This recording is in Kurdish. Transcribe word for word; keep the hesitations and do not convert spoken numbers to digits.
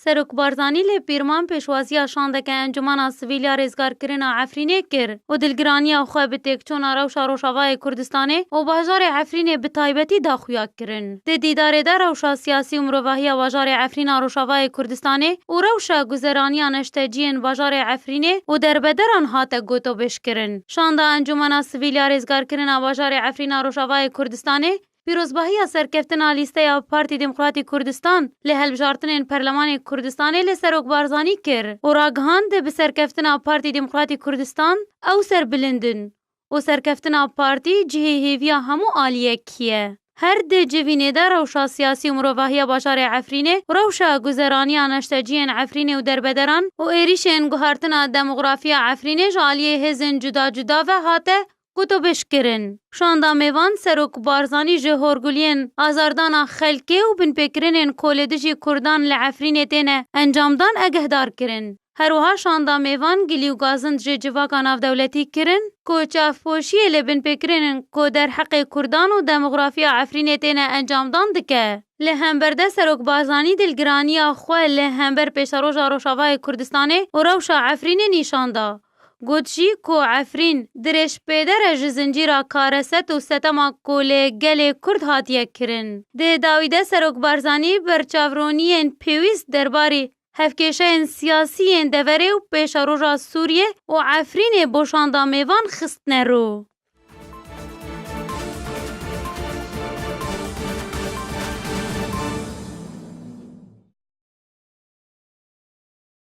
Serok Barzanî li Pîrman pêşwaziya şandeke Encûmena Sivîl ya Rêzgarkirina Efrînê kir û dilgiraniya xwe bi têkçûna rewşa Rojavayê Kurdistanê û bajarê Efrînê bi taybetî da xuya kirin. Di dîdarê de rewşa siyasî û mirovahiya bajarê Efrîna Rojavayê Kurdistanê û rewşa guzeraniya neşteciyên bajarê Efrînê û derbederan hate gotobêjkirin. Şanda Encûmena Sivîl ya Rêzgarkirina bajarê Efrîna Rojavayê Kurdistanê pîrozbahiya serkeftina lîsteya Partî Demokratîk Kurdistan li hilbijartinên Perlemanê Kurdistanê li Serok Barzanî kir û ragihand, bi serkeftina Partî Demokratîk Kurdistan ew serbilind in û serkeftina partî cihê hêviya hemû aliyekî ye. Her di civînê de rewşa siyasî û mirovahiya bajarê Efrînê û rewşa guzeraniya neşteciyên Efrînê û derbederan û êrîşên guhertina demografiya Efrînê ji aliyê hêzên cuda cuda ve hate gotobêjkirin. Şanda mêvan Serok Barzanî ji horguliyên azardana xelkê û binpêkirinên ku li dijî Kurdan li Efrînê têne encamdan egehdar kirin. Her wiha şanda mêvan gilî û gazind ji civaka navdewletî kirin ku çavpoşiyê li binpêkirinên ku derheqê Kurdan û demografiya Efrînê têne encamdan dike. Li hember de Serok Barzanî dilgiraniya xwe li hember pêşeroja Rojavayê Kurdistanê û rewşa Efrînê nîşan da. Got jî ku Efrîn dirêjpêder e ji zincîra kareset û setema ku li gelê Kurd hatiye kirin. Di dawî de Serok Barzanî berçavroniyên pêwîst derbarî hevkêşeyên siyasî yên deverê û pêşeroja Sûriyê û Efrînê bo şanda mêvan xistine rû.